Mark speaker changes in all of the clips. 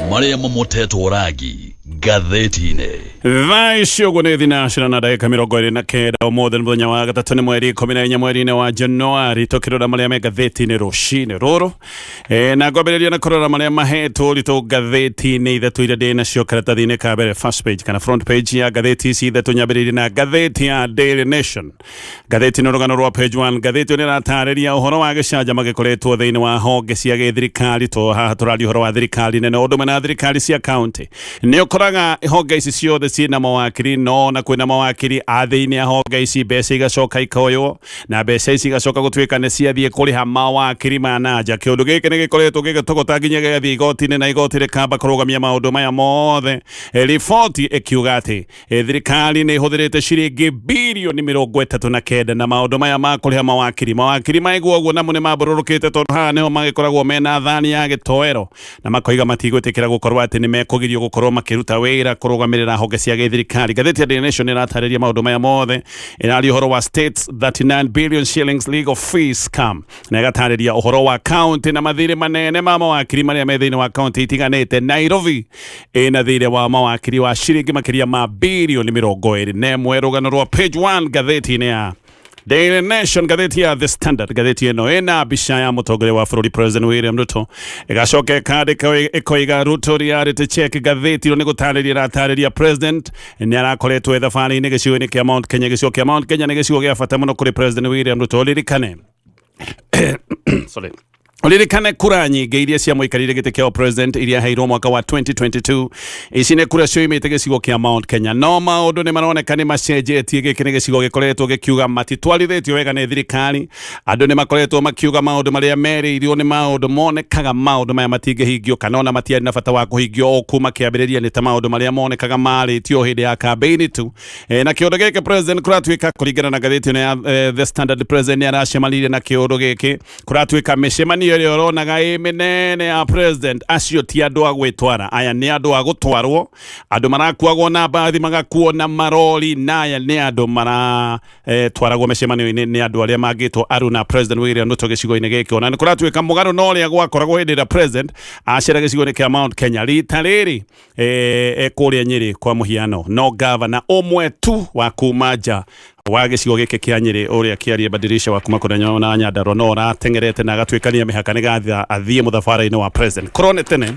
Speaker 1: Marĩa mamotetwo rangi ngathĩti-inĩ.
Speaker 2: Thaa ici ũguo nĩ thinacara na ndagĩka 29. Ũmũthĩ nĩ mũthenya wa gatatũ, nĩ mweri 14 mweri-inĩ wa Januari. Tũkĩrora marĩa me ngathĩti-inĩ rũcinĩ rũrũ. Na ngwambĩrĩria na kũrora marĩa mahetwo ũritũ ngathĩti-inĩ ithatũ iria ndĩ nacio karatathi-inĩ ka mbere, first page kana front page ya ngathĩti ici ithatũ. Nyambĩrĩirie na ngathĩti ya Daily Nation. Ngathĩti nĩ rũgano rwa page 1. Ngathĩti ĩyo nĩ ĩratarĩria ũhoro wa gĩcanjama gĩkoretwo thĩinĩ wa honge cia gĩthirikari. To haha tũraria ũhoro wa thirikari nene, ũndũ ũmwe na thirikari cia county. Nĩ ũkoraga honge ici ciothe ciĩna mawakiri, no na kwĩna mawakiri a thĩinĩ a honge ici, mbeca igacoka ikoywo na mbeca ici igacoka gũtuĩka nĩ ciathiĩ kũrĩha mawakiri ma na nja. Kĩũndũ gĩkĩ nĩ gĩkoretwo gĩgĩtogota nginya gĩgathiĩ igoti-inĩ, na igoti rĩkamba kũrũgamia maũndũ maya mothe. Riboti ĩkiuga atĩ thirikari nĩ ĩhũthĩrĩte ciringi birioni 39 na maũndũ maya ma kũrĩha mawakiri. Mawakiri maigua ũguo namo nĩ mambũrũrũkĩte, tondũ haha nĩho magĩkoragwo mena thani ya gĩtoero, na makoiga matigwĩtĩkĩra gũkorwo atĩ nĩ mekũgirio gũkorwo makĩruta wĩra kũrũgamĩrĩra honge cia gĩthirikari. Ngathĩti ya Daily Nation ĩratarĩria maũndũ maya mothe, ĩraria ũhoro wa states 39 billion shillings legal fees scam, na ĩgatarĩria ũhoro wa county na mathirĩ manene ma mawakiri marĩa me thĩinĩ wa county itiganĩte. Nairobi ĩna thirĩ wa mawakiri wa ciringi makĩria ma birioni 21. Rũgano rwa page 1 ngathĩti-inĩ ya Daily Nation. Ngathĩti ya The Standard, ngathĩti ĩno ĩna mbica ya mũtongoria wa bũrũri President William Ruto, ĩgacoka ĩkandĩka ĩkoiga "Ruto reality check". Ngathĩti ĩno nĩ gũtarĩria ĩratarĩria President nĩ arakoretwo e thabarĩ-inĩ gĩcigo-inĩ kĩa Mount Kenya. Gĩcigo kĩa Mount Kenya nĩ gĩcigo gĩa bata mũno kũrĩ President William Ruto. Ũririkane, sorry, ũririkane kura nyingĩ iria ciamũikarĩire gĩtĩ kĩa president iria heirwo mwaka wa 2022, ici nĩ kura cioimĩte gĩcigo kĩa Mount Kenya. No maũndũ nĩ maroneka nĩ macenjetie. Gĩkĩ nĩ gĩcigo gĩkoretwo gĩkiuga matitwarithĩtio wega nĩ thirikari. Andũ nĩ makoretwo makiuga maũndũ marĩa merĩirio nĩ maũndũ monekaga maũndũ maya matingĩhingio, kana ona matiarĩ na bata wa kũhingio o kuma kĩambĩrĩria, nĩ ta maũndũ marĩa monekaga marĩtio hĩndĩ ya kambĩini tu. Na kĩũndũ gĩkĩ president kũratuĩka, kũringana na ngathĩti ĩno ya The Standard, president nĩ aracemanirie na kĩũndũ gĩkĩ. Kũratuĩka mĩcemanio ĩrĩa ũronaga ĩ mĩnene ya president, acio ti andũ a gwĩtwara, aya nĩ andũ a gũtwarwo, andũ marakuagwo na mbathi, magakuo na marori, na aya nĩ andũ mara twaragwo mĩcemanio-inĩ nĩ andũ arĩa mangĩtwo aruna President William Ruto gĩcigo-inĩ gĩkĩ. Ona nĩ kũratuĩka mũgarũ na ũrĩa gwakoragwo hĩndĩ ĩrĩa president acera gĩcigo-inĩ kĩa Mount Kenya. Rita rĩrĩ kũrĩa Nyĩrĩ kwa mũhiano, no gavana ũmwe tu wa kuma nja wa gĩcigo gĩkĩ kĩa Nyĩrĩ, ũrĩa Kĩarie Badirisha wa kuma kũrĩa na Nyandarua, no ũrateng'erete na agatuĩkania mĩhaka nĩgetha athiĩ mũthabara-inĩ wa president. Korwo nĩ tene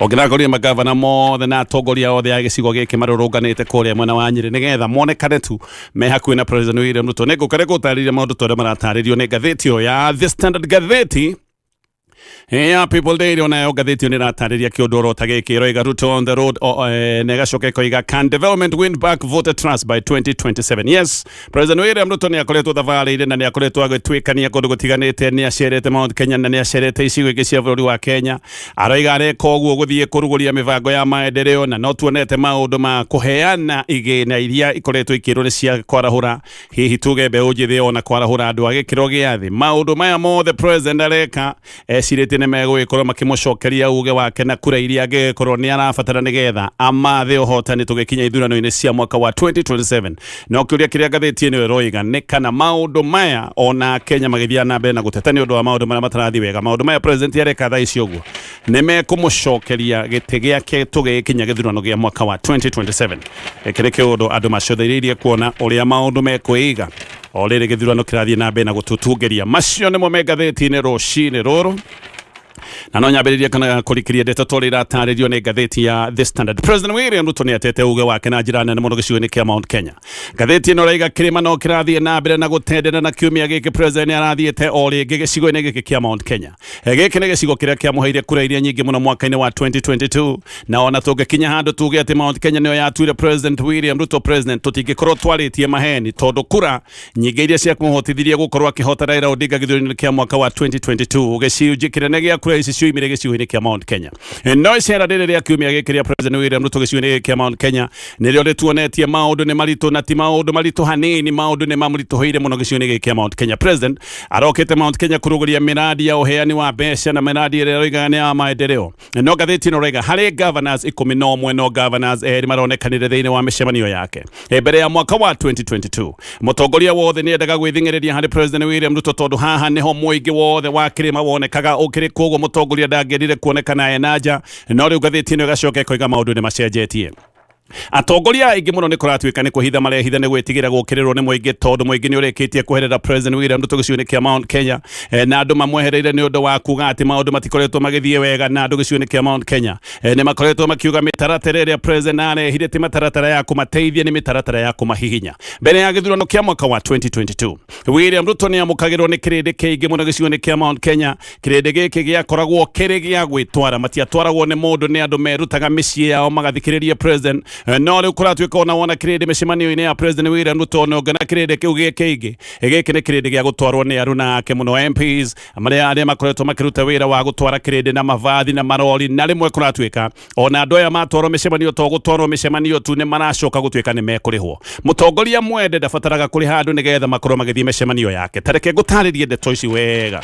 Speaker 2: ũngĩrakorire magavana mothe na atongoria othe a gĩcigo gĩkĩ marũrũnganĩte kũrĩa mwena wa Nyĩrĩ nĩgetha monekane tu me hakuhĩ na President William Ruto. Nĩ ngũkare gũtarĩria maũndũ ta ũrĩa maratarĩrio nĩ ngathĩti ĩyo ya The Standard. Ngathĩti ya People Daily, onayo ngathĩti ĩyo nĩ ĩratarĩria kĩũndũ oro ta gĩkĩ. Ĩroiga "Ruto on the road", na ĩgacoka ĩkoiga "Can development win back voter trust by 2027?" Yes, President William Ruto nĩ akoretwo thabarĩ-inĩ na nĩ akoretwo agĩtuĩkania kũndũ gũtiganĩte. Nĩ acerete Mount Kenya na nĩ acerete icigo ingĩ cia bũrũri wa Kenya. Aroiga areka ũguo gũthiĩ kũrugũria mĩbango ya maendeleo, na no tuonete maũndũ ma kũheana igĩna iria ikoretwo ikĩrwo nĩ cia kwarahũra hihi tuge mbeũ njĩthĩ, ona kwarahũra andũ a gĩkĩro gĩa thĩ. Maũndũ maya mothe president areka ecirĩtie nĩ megũgĩkorwo makĩmũcokeria uge wake na kura iria angĩgĩkorwo nĩ arabatara nĩgetha amathe ũhotani tũgĩkinya ithurano-inĩ cia mwaka wa 2027. No kĩũria kĩrĩa ngathĩti ĩno ĩroiga nĩ kana maũndũ maya, ona Kenya magĩthiĩ na mbere na gũteta nĩ ũndũ wa maũndũ marĩa matarathiĩ wega, maũndũ maya president areka thaa ici ũguo nĩ mekũmũcokeria gĩtĩ gĩake tũgĩkinya gĩthurano gĩa mwaka wa 2027? Gĩkĩ nĩ kĩũndũ andũ macothĩrĩirie kuona ũrĩa maũndũ mekwĩiga o rĩrĩ gĩthurano kĩrathiĩ na mbere na gũtũtungĩria. Macio nĩmo me ngathĩti-inĩ rũcinĩ rũrũ, na no nyambĩrĩrie kana kũrikĩria ndeto tũrĩa iratarĩrio nĩ ngathĩti ya The Standard. President William Ruto nĩ atete uge wake na njĩra nene mũno gĩcigo-inĩ kĩa Mount Kenya. Ngathĩti ĩno ĩraiga kĩrĩma no kĩrathiĩ na mbere na gũtendera, na kiumia gĩkĩ president nĩ arathiĩte o rĩngĩ gĩcigo-inĩ gĩkĩ kĩa Mount Kenya. Gĩkĩ nĩ gĩcigo kĩrĩa kĩamũheire kura iria nyingĩ mũno mwaka-inĩ wa 2022, na ona tũngĩkinya handũ tuge atĩ Mount Kenya nĩyo yatuire President William Ruto president, tũtingĩkorwo twarĩtie maheni, tondũ kura nyingĩ iria ciakũmũhotithirie gũkorwo akĩhota Raila Odinga gĩthurano-inĩ kĩa mwaka wa 2022, gĩcunjĩ kĩnene gĩa kura ici cioimire gĩcigo-inĩ kĩa Mount Kenya. No icera rĩrĩ rĩa kiumia gĩkĩ rĩa President William Ruto gĩcigo-inĩ gĩkĩ kĩa Mount Kenya nĩrĩo rĩtuonetie maũndũ nĩ maritũ, na ti maũndũ maritũ hanini, maũndũ nĩ mamũritũhĩire mũno gĩcigo-inĩ gĩkĩ kĩa Mount Kenya. President arokĩte Mount Kenya kũrũgũria mĩradi ya ũheani wa mbeca na mĩradi ĩrĩa ĩroigaga nĩ ya maendeleo. No ngathĩti ĩno ĩroiga harĩ governors 11, no governors erĩ maronekanire thĩinĩ wa mĩcemanio yake. Mbere ya mwaka wa 2022, mũtongoria wothe nĩ endaga gwĩthing'ĩrĩria harĩ President William Ruto, tondũ haha nĩho mũingĩ wothe wa kĩrĩma wonekaga ũkĩrĩ kũgũrũ. Koguo mũtongoria ndangĩendire kuonekana ena nja. No rĩu ngathĩti ĩno ĩgacoka ĩkoiga maũndũ nĩ macenjetie. Atongoria aingĩ mũno nĩ kũratuĩka nĩ kwĩhitha marehitha nĩ gwĩtigĩra gũkĩrĩrwo nĩ mũingĩ, tondũ mũingĩ nĩ ũrĩkĩtie kweherera President William Ruto gĩcigo-inĩ kĩa Mount Kenya. Na andũ mamwehereire nĩ ũndũ wa kuga atĩ maũndũ matikoretwo magĩthiĩ wega, na andũ gĩcigo-inĩ kĩa Mount Kenya nĩ makoretwo makiuga mĩtaratara ĩrĩa President arehire ti mĩtaratara ya kũmateithia, nĩ mĩtaratara ya kũmahihinya. Mbere ya gĩthurano kĩa mwaka wa 2022, William Ruto nĩ amũkagĩrwo nĩ kĩrĩndĩ kĩingĩ mũno gĩcigo-inĩ kĩa Mount Kenya. Kĩrĩndĩ gĩkĩ gĩakoragwo kĩrĩ gĩa gwĩtwara, matiatwaragwo nĩ mũndũ, nĩ andũ merutaga mĩciĩ yao magathikĩrĩria president. No rĩu kũratuĩka ona wona kĩrĩndĩ mĩcemanio-inĩ ya President William Ruto, ona ũngĩona kĩrĩndĩ kĩu gĩ kĩingĩ, gĩkĩ nĩ kĩrĩndĩ gĩa gũtwarwo nĩ aruna ake mũno MPs marĩa arĩa makoretwo makĩruta wĩra wa gũtwara kĩrĩndĩ na mavathi na marori. Na rĩmwe kũratuĩka ona andũ aya matwarwo mĩcemanio to gũtwarwo mĩcemanio tu, nĩ maracoka gũtuĩka nĩ mekũrĩhwo. Mũtongoria mwende ndabataraga kũrĩha andũ nĩgetha makorwo magĩthiĩ mĩcemanio yake. Ta reke ngũtarĩrie ndeto ici wega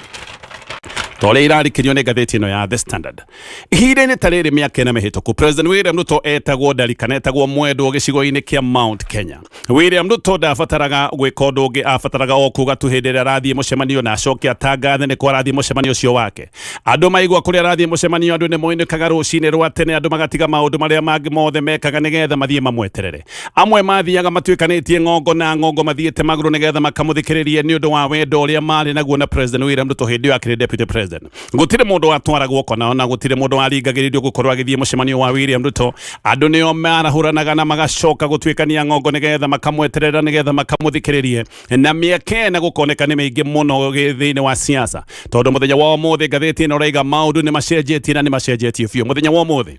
Speaker 2: ta ũrĩa irarikĩrio nĩ ngathĩti ĩno ya The Standard. Ihinda-inĩ ta rĩrĩ mĩaka 4 mĩhĩtũku, President William Ruto etagwo ndari kana etagwo mwendwo gĩcigo-inĩ kĩa Mount Kenya. William Ruto ndabataraga gwĩka ũndũ ũngĩ, abataraga o kuga tu hĩndĩ ĩrĩa arathiĩ mũcemanio na acoke atangathe nĩ kũ arathiĩ mũcemanio ũcio wake. Andũ maigua kũrĩa arathiĩ mũcemanio, andũ nĩ moinĩkaga rũcinĩ rwa tene, andũ magatiga maũndũ marĩa mangĩ mothe mekaga nĩgetha mathiĩ mamweterere. Amwe mathiaga matuĩkanĩtie ng'ongo na ng'ongo mathiĩte magũrũ nĩgetha makamũthikĩrĩrie nĩ ũndũ wa wendo ũrĩa marĩ naguo na President William Ruto hĩndĩ ĩyo akĩrĩ deputy president. Gũtirĩ mũndũ watwaragwo kona, ona gũtirĩ mũndũ waringagĩrĩrio gũkorwo agĩthiĩ mũcemanio wa William Ruto. Andũ nĩo marahũranaga na magacoka gũtuĩkania ng'ongo nĩgetha makamweterera nĩgetha makamũthikĩrĩrie. Na mĩeke ĩna gũkoneka nĩ mĩingĩ mũno thĩinĩ wa siasa, tondũ mũthenya wa ũmũthĩ ngathĩti ĩno ĩraiga maũndũ nĩ macenjetie na nĩ macenjetie biũ. Mũthenya wa ũmũthĩ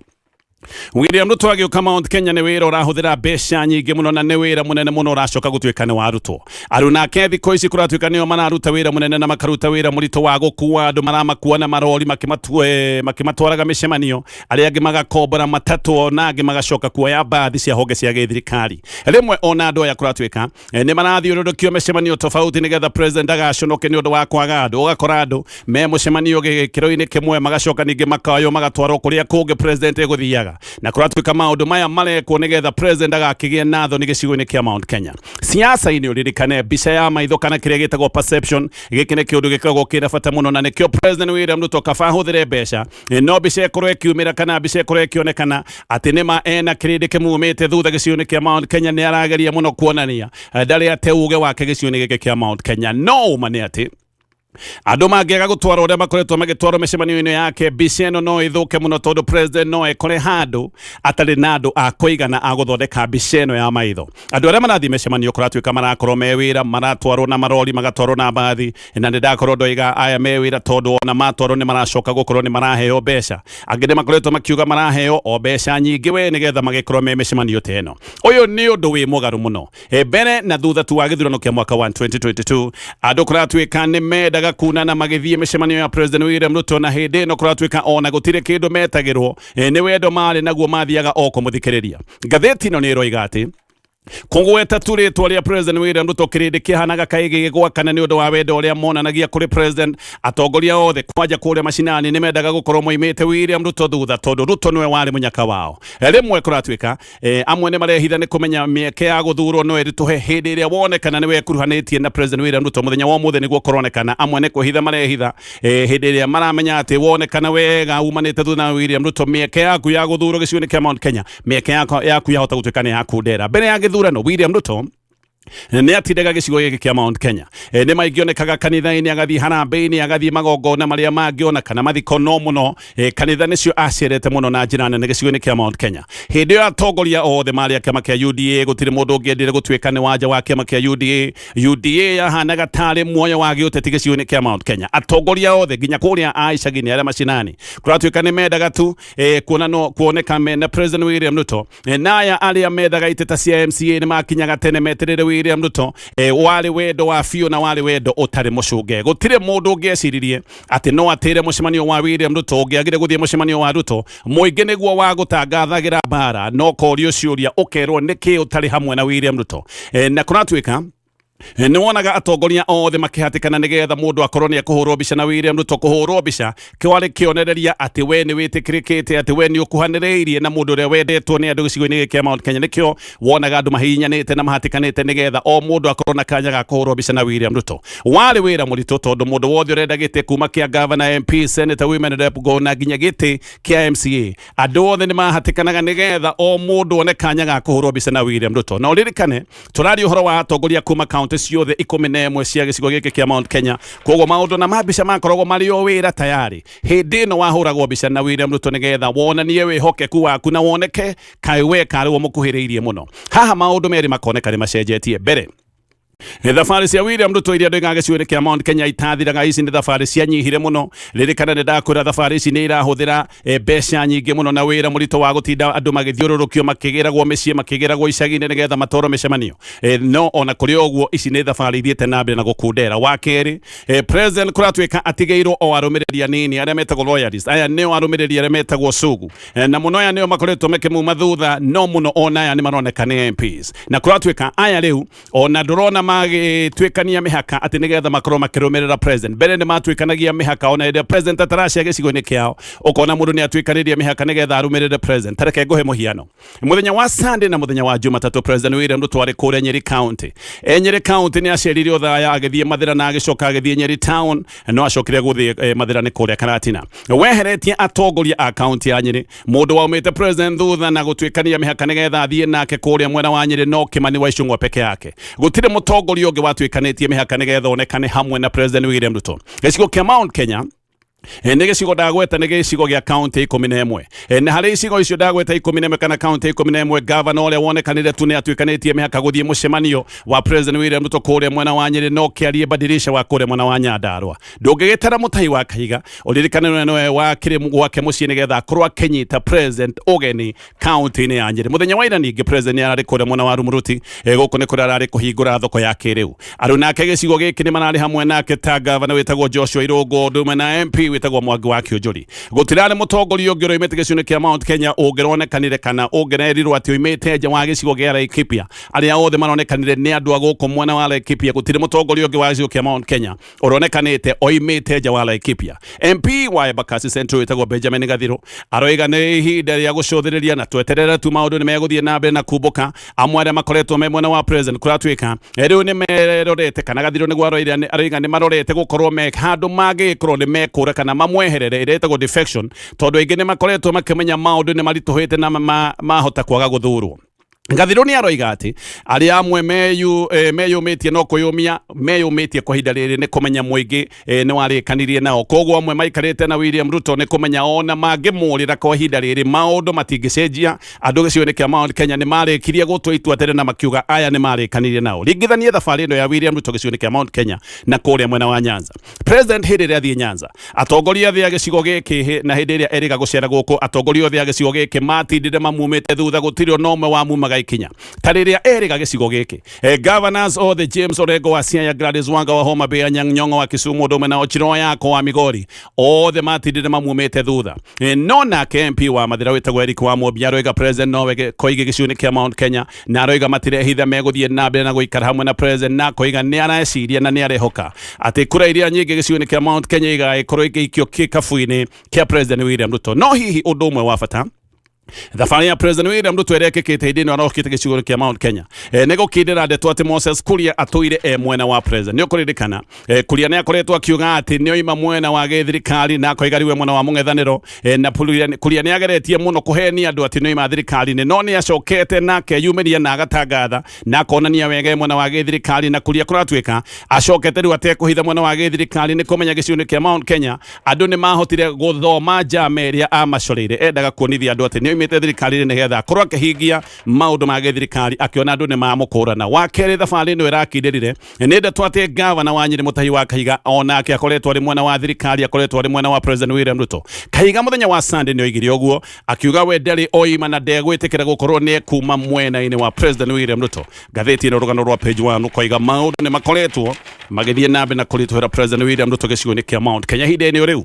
Speaker 2: William Ruto agĩũka Mount Kenya nĩ wĩra ũrahũthĩra mbeca nyingĩ mũno na nĩ wĩra mũnene mũno ũracoka gũtuĩka nĩ warutwo. Aruna ake thikũ ici kũratuĩka nĩo mararuta wĩra mũnene na makaruta wĩra mũritũ wa gũkua andũ, maramakua na marori makĩmatwaraga mĩcemanio, arĩa angĩ magakombora matatũ na angĩ magacoka kuoya mbathi cia honge cia gĩthirikari. Rĩmwe ona andũ aya kũratuĩka nĩ marathiũrũrũkio mĩcemanio tofauti nĩgetha president ndagaconoke nĩ ũndũ wa kwaga andũ. Ũgakora andũ me mũcemanio gĩkĩro-inĩ kĩmwe magacoka ningĩ makaywo magatwarwo kũrĩa kũngĩ president egũthiaga, na kũratuĩka maũndũ maya marekwo nĩgetha president ndagakĩgĩe na thoni gĩcigo-inĩ kĩa Mount Kenya. Siasa-inĩ ũririkane mbica ya maitho kana kĩrĩa gĩtagwo perception, gĩkĩ nĩ kĩũndũ gĩkoragwo kĩna bata mũno, na nĩkĩo President William Ruto kaba ahũthĩre mbeca, no mbica ĩkorwo ĩkiumĩra kana mbica ĩkorwo ĩkĩonekana atĩ nĩma ena kĩrĩndĩ kĩmumĩte thutha gĩcigo-inĩ kĩa Mount Kenya. Nĩ arageria mũno kuonania ndarĩ ate uge wake gĩcigo-inĩ gĩkĩ kĩa Mount Kenya. No ũma nĩ atĩ andũ mangĩaga gũtwarwo ũrĩa makoretwo magĩtwarwo mĩcemanio-inĩ yake, mbica ĩno no ĩthũke mũno, tondũ president no ekore handũ atarĩ na andũ a kũigana a gũthondeka mbica ĩno ya maitho. Andũ arĩa marathiĩ mĩcemanio kũratuĩka marakorwo me wĩra, maratwarwo na marori, magatwarwo na mbathi, na nĩ ndakorwo ndoiga aya me wĩra tondũ ona matwarwo nĩ maracoka gũkorwo nĩ maraheo mbeca. Angĩ nĩ makoretwo makiuga maraheo o mbeca nyingĩ we nĩgetha magĩkorwo me mĩcemanio ta ĩno. Ũyũ nĩ ũndũ wĩ mũgarũ mũno. Mbere na thutha tu wa gĩthurano kĩa mwaka wa 2022, andũ kũratuĩka nĩ mendaga kunana magĩthiĩ mĩcemanio ya President William Ruto, na hĩndĩ ĩno kũratuĩka ona gũtirĩ kĩndũ metagĩrwo, nĩ wendo marĩ naguo, mathiaga o kũmũthikĩrĩria. Ngathĩti ĩno nĩ ĩroiga atĩ kũgweta tu rĩtwa rĩa President William Ruto, kĩrĩndĩ kĩhanaga kaĩ gĩgĩgwakana nĩ ũndũ wa wendo ũrĩa monanagia kũrĩ president. Atongoria othe kwanja kũrĩa macinani nĩ mendaga gũkorwo moimĩte William Ruto thutha, tondũ Ruto nĩwe warĩ mũnyaka wao. Rĩmwe kũratuĩka amwe nĩ marehitha nĩ kũmenya mĩeke ya gũthurwo no ĩritũhe hĩndĩ ĩrĩa wonekana nĩ wekuruhanĩtie na President William Ruto. Mũthenya wa ũmũthĩ nĩguo kũronekana amwe nĩ kwĩhitha marehitha, hĩndĩ ĩrĩa maramenya atĩ wonekana wega umanĩte thutha wa William Ruto, mĩeke yaku ya gũthurwo gĩcigo-inĩ kĩa Mount Kenya, mĩeke yaku yahota gũtuĩka nĩ yakundera. Mbere ya gĩthurano William Ruto nĩ atindaga gĩcigo gĩkĩ kĩa Mount Kenya. Nĩ maingĩonekaga kanitha-inĩ, agathiĩ harambĩ-inĩ, agathiĩ magongona marĩa mangĩona kana mathiko, no mũno kanitha nĩcio acerete mũno na njĩra nene gĩcigo-inĩ kĩa Mount Kenya. Hĩndĩ ĩyo atongoria othe marĩ a kĩama kĩa UDA, gũtirĩ mũndũ ũngĩendire gũtuĩka nĩ wanja wa kĩama kĩa UDA. UDA yahanaga tarĩ muoyo wa gĩũteti gĩcigo-inĩ kĩa Mount Kenya. Atongoria othe nginya kũrĩa a icagi-inĩ arĩa macinani kũratuĩka nĩ mendaga tu kuona no kuoneka mena President William Ruto. Na aya arĩa methaga itĩ ta cia MCA nĩ makinyaga tene meterere William Ruto. Warĩ wendo wa biũ na warĩ wendo ũtarĩ mũcunge. Gũtirĩ mũndũ ũngĩeciririe atĩ no atĩre mũcemanio wa William Ruto. Ũngĩagire gũthiĩ mũcemanio wa Ruto, mũingĩ nĩguo wa gũtangathagĩra mbara, no korio ciũria ũkerwo nĩkĩ ũtarĩ hamwe na William Ruto. Na kũratuĩka Nĩ wonaga atongoria othe makĩhatĩkana nĩgetha mũndũ akorwo nĩ ekũhũrwo mbica na William Ruto. Kũhũrwo mbica kwarĩ kĩonereria atĩ we nĩ wĩtĩkĩrĩkĩte, atĩ we nĩ ũkuhanĩrĩirie na mũndũ ũrĩa wendetwo nĩ andũ gĩcigo-inĩ gĩkĩ kĩa Mount Kenya. Nĩkĩo wonaga andũ mahihinyanĩte na mahatĩkanĩte nĩgetha o mũndũ akorwo na kanya ga kũhũrwo mbica na William Ruto. Warĩ wĩra mũritũ tondũ mũndũ wothe ũrenda gĩtĩ kuma kĩa governor, MP, senator, women rep na nginya gĩtĩ kĩa MCA, andũ othe nĩ mahatĩkanaga nĩgetha o mũndũ one kanya ga kũhũrwo mbica na William Ruto. Na ũririkane tũraria ũhoro wa atongoria kuma kaunti ciothe 11 cia gĩcigo gĩkĩ kĩa Mount Kenya, koguo maũndũ na mambica makoragwo marĩ o wĩra tayari. Hĩndĩ ĩno wahũragwo mbica na William Ruto nĩgetha wonanie wĩhokeku waku na woneke kaĩ we karĩ wo mũkuhĩrĩirie mũno. Haha maũndũ merĩ makoneka nĩ macenjetie. Mbere, thabarĩ cia William Ruto iria ndoigaga gĩcigo-inĩ kĩa Mount Kenya itathiraga, ici nĩ thabarĩ cianyihire mũno. Ririkana nĩ ndakwĩra thabarĩ ici nĩ irahũthĩra mbeca nyingĩ mũno na wĩra mũritũ wa gũtinda andũ magĩthiũrũrũkio, makĩgĩragwo mĩciĩ, makĩgĩragwo icagi-inĩ nĩgetha matwarwo mĩcemanio. No ona kũrĩ o ũguo, ici nĩ thabarĩ ithiĩte na mbere na gũkundera. Wa kerĩ, president kũratuĩka atigĩirwo o arũmĩrĩri anini arĩa metagwo loyalists. Aya nĩo arũmĩrĩri arĩa metagwo sugu, na mũno aya nĩo makoretwo makĩmuma thutha, no mũno ona aya nĩ maroneka nĩ MPs, na kũratuĩka aya rĩu ona ndũrona magĩtuĩkania mĩhaka atĩ nĩgetha makorwo makĩrũmĩrĩra president. Mbere nĩ matuĩkanagia mĩhaka ona hĩndĩ ĩrĩa president ataracia gĩcigo-inĩ kĩao, ũkona mũndũ nĩ atuĩkanĩria mĩhaka nĩgetha arũmĩrĩre president. Tareke ngũhe mũhiano. Mũthenya wa Sunday na mũthenya wa Jumatatũ, President William Ruto arĩ kũrĩa Nyeri County. Nyeri County nĩ acerire Othaya, agĩthiĩ Mathĩra na agĩcoka agĩthiĩ Nyeri Town, no acokire gũthiĩ Mathĩra nĩ kũrĩa Karatina. Weheretie atongoria a kaunti ya Nyeri, mũndũ waumĩte president thutha na gũtuĩkania mĩhaka nĩgetha athiĩ nake kũrĩa mwena wa Nyeri no Kimani wa Ichung'wa peke yake. Gũtirĩ mũtongoria ũngĩ watuĩkanĩtie mĩhaka nĩgetha onekane hamwe na President William Ruto. Gĩcigo kĩa Mount Kenya nĩ gĩcigo ndagweta nĩ gĩcigo gĩa kaunti 11, na harĩ icigo icio ndagweta 11 kana kaunti 11, gavana ũrĩa wonekanire tu nĩ atuĩkanĩtie mĩhaka gũthiĩ mũcemanio wa President William Ruto kũrĩa mwena wa Nyeri no kĩarie Badirisha wa kũrĩa mwena wa Nyandarua. Ndũngĩgĩtara Mũtahi wa Kahiga, ũririkane we nĩwe wakĩrĩ gwake mũciĩ nĩgetha akorwo akĩnyita president ũgeni kaunti-inĩ ya Nyeri. Mũthenya wa ira ningĩ president nĩ ararĩ kũrĩa mwena wa Rumuruti. Gũkũ nĩ kũrĩa ararĩ kũhingũra thoko ya kĩrĩu. Andũ nake gĩcigo gĩkĩ nĩ mararĩ hamwe nake ta gavana wĩtagwo Joshua Irũngũ, ũndũ ũmwe na MP wĩtagwo Mwangi wa Kĩũnjũri. Gũtirarĩ mũtongoria ũngĩ ũroimĩte gĩcigo-inĩ kĩa Mount Kenya ũngĩronekanire kana ũngĩrerirwo atĩ oimĩte nja wa gĩcigo gĩa Laikipia. Arĩa othe maronekanire nĩ andũ a gũkũ mwena wa Laikipia. Gũtirĩ mũtongoria ũngĩ wa gĩcigo kĩa Mount Kenya ũronekanĩte oimĩte nja wa Laikipia. MP wa Embakasi Central wĩtagwo Benjamin Gathiro aroiga nĩ ihinda rĩa gũcũthĩrĩria na tweterere tu, maũndũ nĩ megũthiĩ na mbere na kumbũka. Amwe arĩa makoretwo me mwena wa president kũratuĩka rĩu nĩ merorete, kana Gathiro nĩguo aroiga nĩ marorete gũkorwo me handũ mangĩgĩkorwo nĩ mekũra kana mamweherere, ĩrĩa ĩtagwo defection, tondũ aingĩ nĩ makoretwo makĩmenya maũndũ nĩ maritũhĩte na mahota kwaga gũthurwo. Gathiro nĩ aroiga atĩ arĩa amwe meyũmĩtie no kwĩyũmia meyũmĩtie kwa ihinda rĩrĩ nĩ kũmenya mũingĩ nĩ warĩkanirie nao, koguo amwe maikarĩte na William Ruto nĩ kũmenya ona mangĩmũrĩra kwa ihinda rĩrĩ maũndũ matingĩcenjia. Andũ gĩcigo-inĩ kĩa Mount Kenya nĩ marĩkirie gũtua itua tene na makiuga aya nĩ marĩkanirie nao. Ringithanie thabarĩ ĩno ya William Ruto gĩcigo-inĩ kĩa Mount Kenya na kũrĩa mwena wa Nyanza. President hĩndĩ ĩrĩa athiĩ Nyanza, atongoria othe a gĩcigo gĩkĩ na hĩndĩ ĩrĩa erĩga gũcera gũkũ, atongoria othe a gĩcigo gĩkĩ matindire mamumĩte thutha, gũtirĩ ona ũmwe wamumaga ikinya ta rĩrĩa erĩga gĩcigo gĩkĩ. Governors othe, James Orengo wa Siaya, Gladys Wanga wa Homa Bay, Anyang' Nyong'o wa Kisumu, ũndũ ũmwe na Ochilo Ayako wa Migori, othe matindire mamumĩte thutha. No nake MP wa Mathira wĩtagwo Eric wa Mwombia aroiga president nowe koige gĩcigo-inĩ kĩa Mount Kenya, na aroiga matirehitha, megũthiĩ na mbere na gũikara hamwe na president, na akoiga nĩ areciria na nĩ arehoka atĩ kura iria nyingĩ gĩcigo-inĩ kĩa Mount Kenya igagĩkorwo igĩikio kĩkabu-inĩ kĩa President William Ruto. No hihi ũndũ ũmwe wa bata, thabarĩ ya President William Ruto ĩrĩa ĩkĩkĩte hĩndĩ ĩno arokĩte gĩcigo kĩa Mount Kenya, nĩ gũkindĩra ndeto atĩ Moses Kuria atũire e mwena wa president. Nĩ ũkũririkana Kuria nĩ akoretwo akiuga atĩ nĩ oima mwena wa gĩthirikari na akoiga rĩu e mwena wa mũng'ethanĩro, na Kuria nĩ ageretie mũno kũhenia andũ atĩ nĩ oima thirikari-inĩ, no nĩ acokete na akeyumĩria na agatangatha na akonania wega e mwena wa gĩthirikari. Na Kuria kũratuĩka acokete rĩu atekũhitha mwena wa gĩthirikari nĩ kũmenya gĩcigo-inĩ kĩa Mount Kenya andũ nĩ mahotire gũthoma njama ĩrĩa amacoreire. Endaga kuonithia andũ atĩ nĩ oimĩte thirikari-inĩ nĩgetha akorwo akĩhingia maũndũ ma gĩthirikari, akĩona andũ nĩ mamũkũrana. Wa kerĩ, thabarĩ ĩno ĩrakindĩrire nĩ ndeto atĩ gavana wa Nyeri Mutahi wa Kahiga onake akoretwo arĩ mwena wa thirikari, akoretwo arĩ mwena wa President William Ruto. Kahiga mũthenya wa Sunday nĩ oigire ũguo, akiuga we ndarĩ oima na ndegwĩtĩkĩra gũkorwo nĩ ekuma mwena-inĩ wa President William Ruto. Ngathĩti ĩno rũgano rwa page 1 rũkoiga maũndũ nĩ makoretwo magĩthiĩ na mbere na kũritũhĩra President William Ruto gĩcigo-inĩ kĩa Mount Kenya ihinda-inĩ rĩu.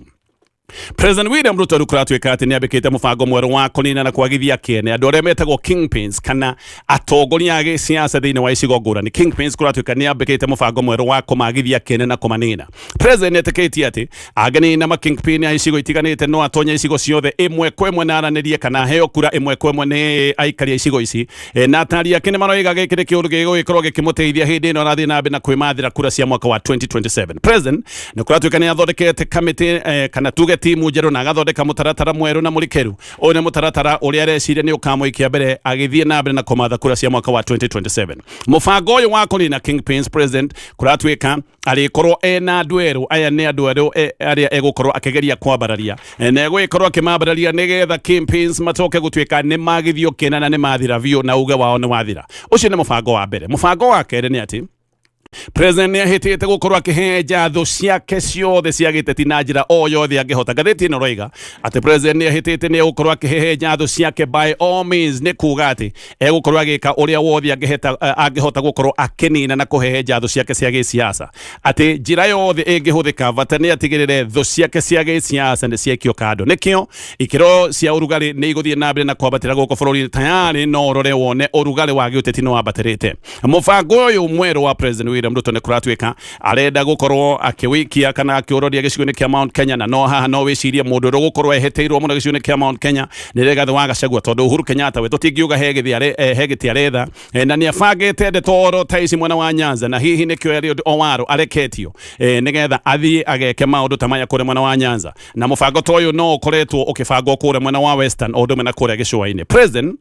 Speaker 2: President William Ruto rĩu kũratuĩka atĩ nĩ ambĩkĩte mũbango mwerũ wa kũnina na kwagithia kĩene andũ arĩa metagwo kingpins kana atongoria a gĩsiasa thĩinĩ wa icigo ngũrani. Kingpins kũratuĩka nĩ ambĩkĩte mũbango mwerũ wa kũmagithia kĩene na kũmanina. President nĩ etĩkĩtie atĩ angĩnina ma kingpin a icigo itiganĩte no atonye icigo ciothe ĩmwe kwa ĩmwe na aranĩrie kana aheo kura ĩmwe kwa ĩmwe nĩ aikari a icigo ici. Na atari ake nĩ maroiga gĩkĩ nĩ kĩũndũ gĩgũgĩkorwo gĩkĩmũteithia hĩndĩ ĩno arathiĩ na mbere na kwĩmathĩra kura cia mwaka wa 2027. President nĩ kũratuĩka nĩ athondekete kamĩtĩ kana tuge timu njerũ na agathondeka mũtaratara mwerũ na mũrikĩru. Ũyũ nĩ mũtaratara ũrĩa areciria nĩ ũkamũikia mbere agĩthiĩ na mbere na kũmatha kura cia mwaka wa 2027. Mũbango ũyũ wa kũnina kingpins, president kũratuĩka arĩkorwo ena andũ erũ. Aya nĩ andũ erũ arĩa egũkorwo akĩgeria kwambararia na egũgĩkorwo akĩmambararia nĩgetha kingpins macoke gũtuĩka nĩ magithio kĩna na nĩ mathira biũ na uge wao nĩ wathira. Ũcio nĩ mũbango wa mbere. Mũbango wa kerĩ nĩ atĩ president nĩ ahĩtĩte gũkorwo akĩhenja thũ ciake ciothe cia gĩteti na njĩra o yothe angĩhota. Ngathĩti ĩno roiga atĩ president nĩ ahĩtĩte nĩ egũkorwo akĩhehenja thũ ciake by all means, nĩ kuga atĩ egũkorwo agĩka ũrĩa wothe angĩhota gũkorwo akĩnina na kũhehenja thũ ciake cia gĩsiasa, atĩ njĩra yothe ĩngĩhũthĩka bata nĩ atigĩrĩre thũ ciake cia gĩsiasa nĩ ciekio kando. Nĩkĩo ikĩro cia ũrugarĩ nĩ igũthiĩ na mbere na kwambatĩra gũkũ bũrũri-inĩ. Tayarĩ no ũrore wone ũrugarĩ wa gĩũteti nĩ wambatĩrĩte. Mũbango ũyũ mwerũ wa President William Ruto nĩ kũratuĩka arenda gũkorwo akĩwĩkia kana akĩũroria gĩcigo-inĩ kĩa Mount Kenya, na no haha no wĩcirie mũndũ ũrĩa ũgũkorwo ehetĩirwo mũno gĩcigo-inĩ kĩa Mount Kenya nĩ Rigathĩ wa Gachagua, tondũ Uhuru Kenyatta we tũtingiuga he gĩtĩ aretha, na nĩ abangĩte ndeto oro ta ici mwena wa Nyanza, na hihi nĩkĩo Eliud Owaro areketio nĩgetha athiĩ ageke maũndũ ta maya kũrĩa mwena wa Nyanza. Na mũbango ta ũyũ no ũkoretwo ũkĩbangwo kũrĩa mwena wa Western o ũndũ ũmwe na kũrĩa gĩcũa-inĩ. President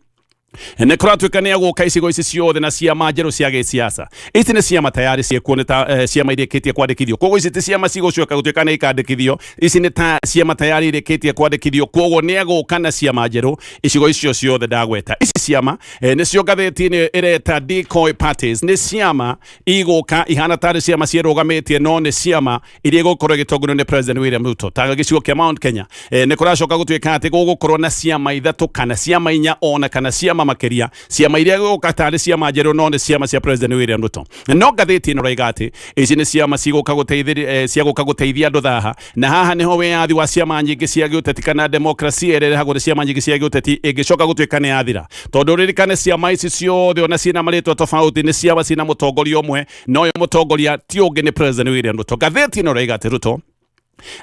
Speaker 2: nĩ kũratuĩka nĩ egũka icigo ici ciothe na ciama njerũ cia gĩsiasa. Ici nĩ ciama tayari ciĩkuo, nĩ ta ciama irĩkĩtie kwandĩkithio, koguo ici ti ciama cigũcoka gũtuĩka nĩ ikandĩkithio. Ici nĩ ta ciama tayari irĩkĩtie kwandĩkithio, koguo nĩ egũka na ciama njerũ icigo icio ciothe ndagweta. Ici ciama nĩcio ngathĩti-inĩ ĩreta decoy parties. Nĩ ciama igũka ihana tarĩ ciama ciĩrũgamĩtie, no nĩ ciama iria igũkorwo igĩtongorio nĩ President William Ruto. Ta gĩcigo kĩa Mount Kenya, nĩ kũracoka gũtuĩka atĩ gũgũkorwo na ciama ithatũ kana ciama inya ona kana ciama makĩria, ciama iria igũka tarĩ ciama njerũ, no nĩ ciama cia President William Ruto. No ngathĩti ĩno ĩroiga atĩ ici nĩ ciama cigũka gũteithĩria cia gũka gũteithia andũ thaha, na haha nĩho wĩyathi wa ciama nyingĩ cia gĩũteti kana demokrasia ĩrĩa ĩrehagwo nĩ ciama nyingĩ cia gĩũteti ĩngĩcoka gũtuĩka nĩ yathira, tondũ ririkane ciama ici ciothe ona ciĩna marĩtwa tofauti nĩ ciama ciĩna mũtongoria ũmwe, na ũyũ mũtongoria ti ũngĩ nĩ President William Ruto. Ngathĩti ĩno ĩroiga atĩ Ruto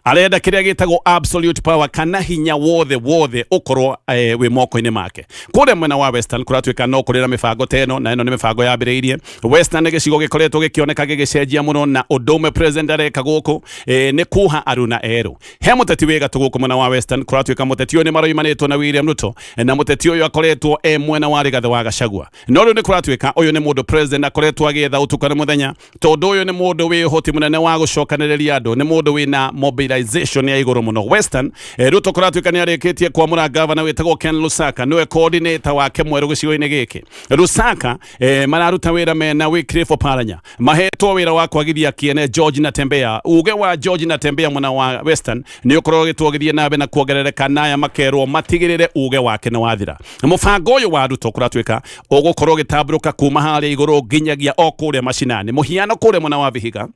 Speaker 2: arenda kĩrĩa gĩtagwo absolute power kana hinya wothe wothe ũkorwo wĩ moko-inĩ make. Kũrĩa mwena wa Western kũratuĩka no kũrĩ na mĩbango ta ĩno, na ĩno nĩ mĩbango yambĩrĩirie. Western nĩ gĩcigo gĩkoretwo gĩkĩoneka gĩgĩcenjia mũno, na ũndũ ũmwe president areka gũkũ nĩ kuha aruna erũ. He mũteti wĩ gatũ gũkũ mwena wa Western, kũratuĩka mũteti ũyũ nĩ maroimanĩtwo na William Ruto, na mũteti ũyũ akoretwo e mwena wa Rigathĩ wa Gachagua. No rĩu nĩ kũratuĩka ũyũ nĩ mũndũ president akoretwo agĩetha ũtukũ na mũthenya, tondũ ũyũ nĩ mũndũ wĩ ũhoti mũnene wa gũcokanĩrĩria andũ, nĩ mũndũ wĩna mobilization ya igũrũ mũno Western. Ruto kũratuĩka nĩ arĩkĩtie kwamũra gavana wĩtagwo Ken Lusaka nĩwe coordinator wake mwerũ gĩcigo-inĩ gĩkĩ. Lusaka mararuta wĩra mena Wycliffe Oparanya, mahetwo wĩra wa kwagithia kĩene George Natembeya. Uge wa George Natembeya mwena wa Western nĩ ũkorwo ũgĩtwo ũgĩthiĩ na mbere na kuongerereka, naya makerwo matigĩrĩre uge wake nĩ wathira. Mũbango ũyũ wa Ruto kũratuĩka ũgũkorwo ũgĩtambũrũka kuma harĩa igũrũ nginyagia o kũrĩa macinani. Mũhiano, kũrĩa mwena wa Vihiga,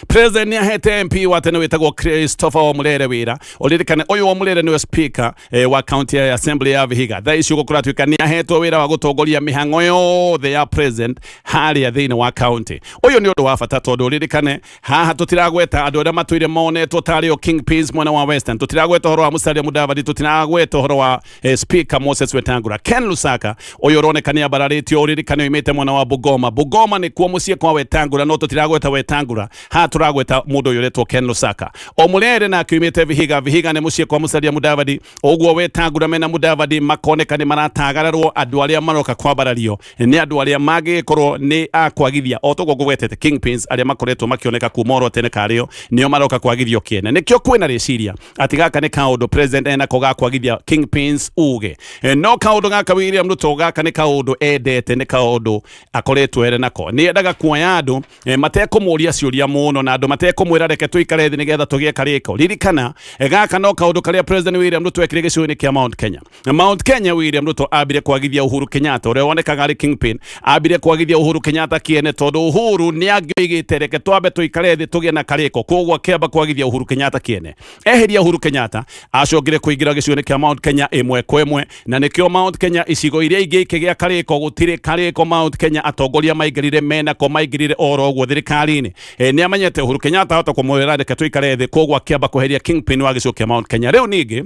Speaker 2: President nĩ ahete MP wa tene wĩtagwo Christopher Omurere wĩra. Ũririkane ũyũ Omurere nĩwe speaker wa county ya assembly ya Vihiga. Thaa ici ũguo kũratuĩka nĩ ahetwo wĩra wa gũtongoria mĩhang'o yothe ya president harĩa thĩinĩ wa county. Ũyũ nĩ ũndũ wa bata tondũ ũririkane haha tũtiragweta andũ arĩa matũire monetwo tarĩ o kingpins mwena wa Western. Tũtiragweta ũhoro wa Musalia Mudavadi, tũtiragweta ũhoro wa speaker Moses Wetangula. Ken Lusaka ũyũ ũroneka nĩ ambararĩtio, ũririkane oimĩte mwena wa Bungoma. Bungoma nĩkuo mũciĩ kwa Wetangula, no tũtiragweta Wetangula haha, tũragweta mũndũ ũyũ ũretwo Ken Lusaka. Omurere nake oimĩte Vihiga. Vihiga nĩ mũciĩ kwa Musalia Mudavadi. Ũguo Wetangula mena Mudavadi makoneka nĩ maratagararwo. Andũ arĩa maroka kwambarario nĩ andũ arĩa mangĩgĩkorwo nĩ akwagithia o toguo ngũgwetete kingpins arĩa makoretwo makĩoneka kuma oro tene karĩo nĩo maroka kwagithio kĩene. Nĩkĩo kwĩna rĩciria atĩ gaka nĩ kaũndũ president enako ga kwagithia kingpins uge. No kaũndũ gaka William Ruto, gaka nĩ kaũndũ endete, nĩ kaũndũ akoretwo ere nako. Nĩ endaga kuoya andũ matekũmũria ciũria mũno. Mũno na andũ matekũmwĩra reke tũikare thĩ nĩgetha tũgĩe karĩko. Ririkana gaka no kaũndũ karĩa President William Ruto ekire gĩcigo-inĩ kĩa Mount Kenya. Mount Kenya, William Ruto ambire kwagithia Uhuru Kenyatta ũrĩa wonekaga arĩ kingpin, ambire kwagithia Uhuru Kenyatta kĩene tondũ Uhuru nĩ angĩoigĩte reke twambe tũikare thĩ tũgĩe na karĩko. Koguo akĩamba kwagithia Uhuru Kenyatta kĩene. Eheria Uhuru Kenyatta, acokire kũingĩra gĩcigo-inĩ kĩa Mount Kenya ĩmwe kwa ĩmwe, na nĩkĩo Mount Kenya icigo iria ingĩ ikĩgĩa karĩko. Gũtirĩ karĩko Mount Kenya, atongoria maingĩrire menako, maingĩrire oro ũguo thirikari-inĩ. Nĩ amenyete Uhuru Kenyatta ahota kũmwĩra reke tũikare thĩ, koguo akĩamba kweheria kingpin wa gĩcigo kĩa Mount Kenya. Rĩu ningĩ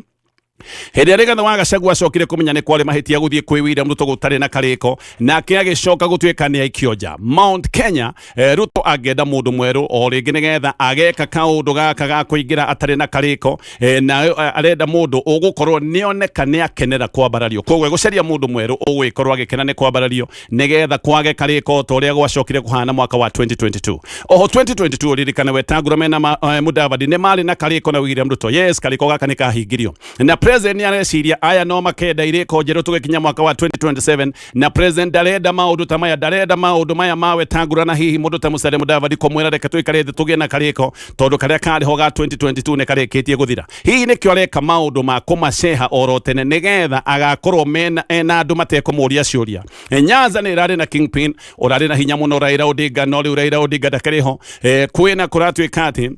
Speaker 2: hĩndĩ ĩrĩa Rigathĩ wa Gachagua acokire kũmenya nĩ kwarĩ mahĩtia gũthiĩ kwĩ William Ruto gũtarĩ na karĩko, nake agĩcoka gũtuĩka nĩ aikio nja Mount Kenya. Ruto angĩenda mũndũ mwerũ o rĩngĩ nĩgetha ageka kaũndũ gaka ga kũingĩra atarĩ na karĩko, na arenda mũndũ ũgũkorwo nĩoneka nĩ akenera kwambarario. Koguo egũcaria mũndũ mwerũ ũgũgĩkorwo agĩkena nĩ kwambarario nĩgetha kwage karĩko ta ũrĩa gwacokire kũhana mwaka wa 2022. Oho 2022, ũririkane Wetangula mena Mudavadi nĩ marĩ na karĩko na William Ruto. Yes, karĩko gaka nĩ kahingirio na president nĩ areciria aya no makenda irĩko njerũ tũgĩkinya mwaka wa 2027, na president ndarenda maũndũ ta maya, ndarenda maũndũ maya ma Wetangula na hihi mũndũ ta Musalia Mudavadi kũmwĩra reke tũikare thĩ tũgĩe na karĩko, tondũ karĩa karĩ ho ga 2022 nĩ karĩkĩtie gũthira. Hihi nĩkĩo areka maũndũ ma kũmaceha oro tene nĩgetha agakorwo mena ena andũ matekũmũria ciũria. Nyanza nĩ ĩrarĩ na kingpin ũrarĩ na hinya mũno, Raila Odinga, no rĩu Raila Odinga ndakĩrĩ ho. Kwĩna kũratuĩka atĩ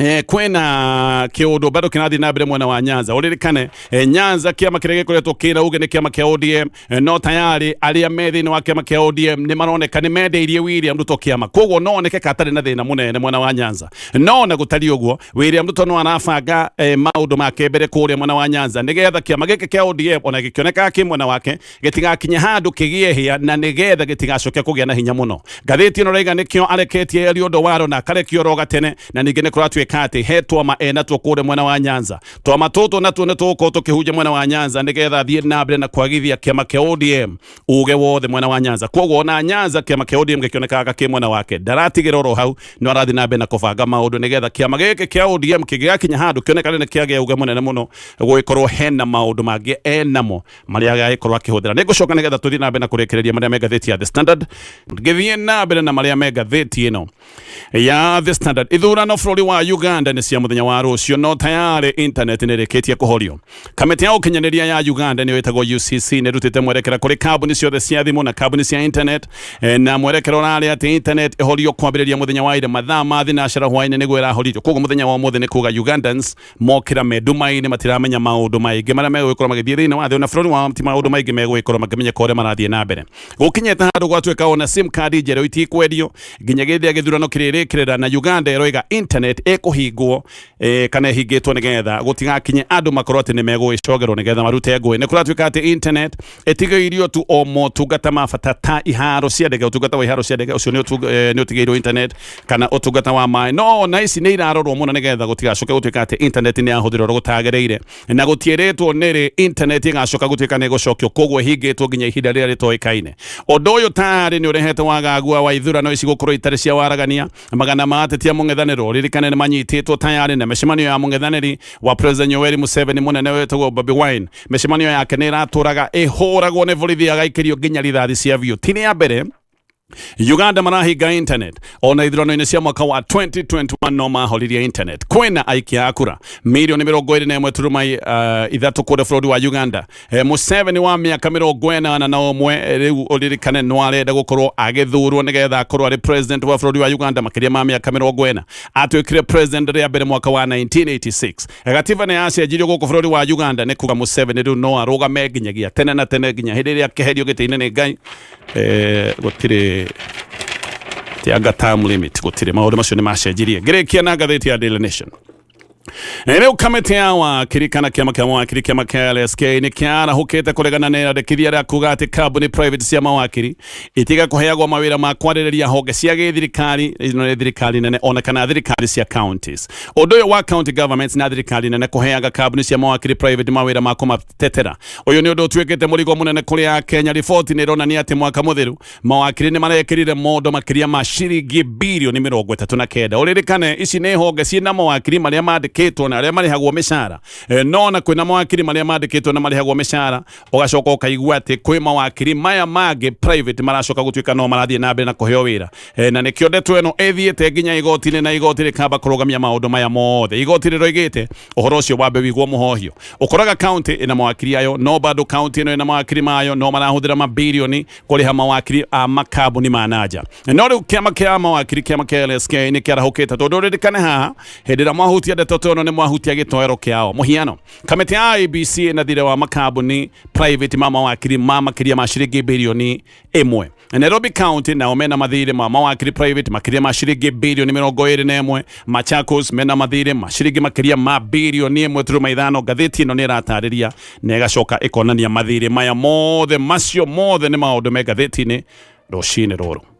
Speaker 2: kwĩna kĩũndũ bado kĩrathiĩ na mbere mwena wa Nyanza. Ũririkane Nyanza kĩama kĩrĩa gĩkoretwo kĩna uge nĩ kĩama kĩa ODM, no tayari arĩa me thĩinĩ wa kĩama kĩa ODM nĩ maroneka nĩ mendeirie William Ruto kĩama, koguo no oneke katarĩ na thĩna mũnene mwena wa Nyanza. No ona gũtariĩ ũguo, William Ruto no arabanga maũndũ make mbere kũrĩa mwena wa Nyanza nĩgetha kĩama gĩkĩ kĩa ODM ona gĩkĩonekaga kĩ mwena wake gĩtigakinye handũ kĩgĩe hĩa na nĩgetha gĩtigacoke kũgĩa na hinya mũno. Ngathĩti ĩno raiga nĩkĩo areketie Eliud Owalo na akarekio oro gatene, na ningĩ nĩ kũratuĩka atĩ he twama enatuo kũrĩa mwena wa Nyanza. Twama tũtũ natuo nĩ tũgũkorwo tũkĩhunjia mwena wa Nyanza nĩgetha athiĩ na mbere na kwagithia kĩama kĩa ODM uge wothe mwena wa Nyanza. Koguo ona Nyanza kĩama kĩa ODM gĩkĩonekaga kĩ mwena wake, ndaratigĩra oro hau, no arathiĩ na mbere na kũbanga maũndũ nĩgetha kĩama gĩkĩ kĩa ODM kĩngĩgakinya handũ kĩonekane nĩ kĩagĩa uge mũnene mũno, gũgĩkorwo hena maũndũ mangĩ enamo marĩa agagĩkorwo akĩhũthĩra. Nĩ ngũcoka nĩgetha tũthiĩ na mbere na kũrĩkĩrĩria marĩa me ngathĩti ya The Standard. Ngĩthiĩ na mbere na marĩa me ngathĩti ĩno ya The Standard, ithurano bũrũri wa Uganda nĩ cia mũthenya wa rũciũ, no tayarĩ internet nĩ ĩrĩkĩtie kũhorio. Kamĩtĩ ya ũkinyanĩria ya Uganda nĩyo ĩtagwo UCC nĩ ĩrutĩte mwerekera kũrĩ kambuni ciothe cia thimũ na kambuni cia internet, na mwerekera ũrarĩ atĩ internet ĩhorio kwambĩrĩria mũthenya wa ira mathaa ma thinacara hwaĩ-inĩ nĩguo ĩrahoririo. Koguo mũthenya wa ũmũthĩ nĩ kuga Ugandans mokĩra me nduma-inĩ, matiramenya maũndũ maingĩ marĩa megũgĩkorwo magĩthiĩ thĩinĩ wa thĩ na bũrũri wao, ti maũndũ maingĩ megũgĩkorwo makĩmenyeka ũrĩa marathiĩ na mbere. Gũkinyĩte handũ gwatuĩka ona sim card njerũ itikwendio nginya gĩthĩ ya gĩthurano kĩrĩrĩkĩrĩra, na Uganda ĩroiga internet ĩkũhingwo kana ĩhingĩtwo nĩgetha gũtigakinye andũ makorwo atĩ nĩ megũgĩcogerwo nĩgetha marute ngũĩ. Nĩ kũratuĩka atĩ internet ĩtigĩirio tu o motungata ma bata ta iharo cia ndege, ũtungata wa iharo cia ndege ũcio nĩ ũtigĩirwo internet, kana ũtungata wa maĩ, no ona ici nĩ irarorwo mũno nĩgetha gũtigacoke gũtuĩka atĩ internet nĩ yahũthĩrwo ũrĩa gũtagĩrĩire, na gũtiĩrĩtwo nĩrĩ internet ĩgacoka gũtuĩka nĩ ĩgũcokio, koguo ĩhingĩtwo nginya ihinda rĩrĩa rĩtoĩkaine. Ũndũ ũyũ tarĩ nĩ ũrehete wagagua wa ithurano ici gũkorwo itarĩ cia waragania. Magana ma ateti a mũng'ethanĩro, ririkane, nĩ manyitĩtwo tayarĩ, na mĩcemanio ya mũng'ethanĩri wa President Yoweri Museveni mũnene wĩtagwo Bobi Wine, mĩcemanio yake nĩ ĩratũraga ĩhũragwo nĩ borithi, agaikĩrio nginya rithathi cia biũ. Ti rĩa mbere Uganda marahinga internet, ona ithurano-inĩ cia mwaka wa 2021 no mahoririe internet. Kwĩna aikia a kura milioni 21.3 kũrĩa bũrũri wa Uganda. Museveni wa mĩaka 81, rĩu ũririkane no arenda gũkorwo agĩthurwo nĩgetha akorwo arĩ president wa bũrũri wa Uganda makĩria ma mĩaka 40. Atuĩkire president rĩa mbere mwaka wa 1986. Gatiba nĩ yacenjirio gũkũ bũrũri wa Uganda, nĩ kuga Museveni rĩu no arũgame nginyagia tene na tene, nginya hĩndĩ ĩrĩa akeherio gĩtĩ-inĩ nĩ Ngai. Gũtirĩ tianga term limit, gũtirĩ, maũndũ macio nĩ macenjirie. Ngĩrĩkia na ngathĩti ya Daily Nation. Rĩu kamĩtĩ ya wakiri kana kĩama kĩa mawakiri, kĩama kĩa LSK, nĩ kĩarahũkĩte kũregana na irandĩkithia rĩa kuga atĩ kambuni private cia mawakiri itiga kũheagwo mawĩra ma kwarĩrĩria honge cia gĩthirikari, ĩno nĩ thirikari nene ona kana thirikari cia counties. Ũndũ ũyũ wa county governments na thirikari nene kũheaga kambuni cia mawakiri private mawĩra ma kũmatetera, ũyũ nĩ ũndũ ũtuĩkĩte mũrigo mũnene kũrĩ Akenya. Riboti nĩ ĩronania atĩ mwaka mũthiru mawakiri nĩ marekĩrire mondo makĩria ma ciringi birioni 39. Ũririkane ici nĩ honge ciĩna mawakiri marĩa mandĩkĩtwo. mandĩkĩtwo na arĩa marĩhagwo mĩcara. No na kwĩna mawakiri marĩa mandĩkĩtwo na marĩhagwo mĩcara, ũgacoka ũkaigua atĩ kwĩ mawakiri maya mangĩ private maracoka gũtuĩka no marathiĩ na mbere na kũheo wĩra. Na nĩkĩo ndeto ĩno ĩthiĩte nginya igoti-inĩ, na igoti rĩkamba kũrũgamia maũndũ maya mothe. Igoti rĩroigĩte ũhoro ũcio wambe wigwo mũhohio. Ũkoraga county ĩna mawakiri ayo, no bado county ĩno ĩna mawakiri mayo, no marahũthĩra mabilioni kũrĩha mawakiri a makambuni ma nanja. No rĩu kĩama kĩa mawakiri, kĩama kĩa LSK, nĩ kĩarahũkĩte, tondũ ririkane haha hĩndĩ ĩrĩa mwahutia ndeto ta ĩno nĩ mwahutia gĩtoero kĩao. Mũhiano, kamĩtĩ ya IEBC ĩna thirĩ wa makambuni private ma mawakiri ma makĩria ma ciringi birioni 1. Nairobi County nao mena mathirĩ ma mawakiri private makĩria ma ciringi birioni 21. Machakos mena mathirĩ ma ciringi makĩria ma birioni 1.5. Ngathĩti ĩno nĩ ĩratarĩria na ĩgacoka ĩkonania mathirĩ maya mothe. Macio mothe nĩ maũndũ me ngathĩti-inĩ rũcinĩ rũrũ.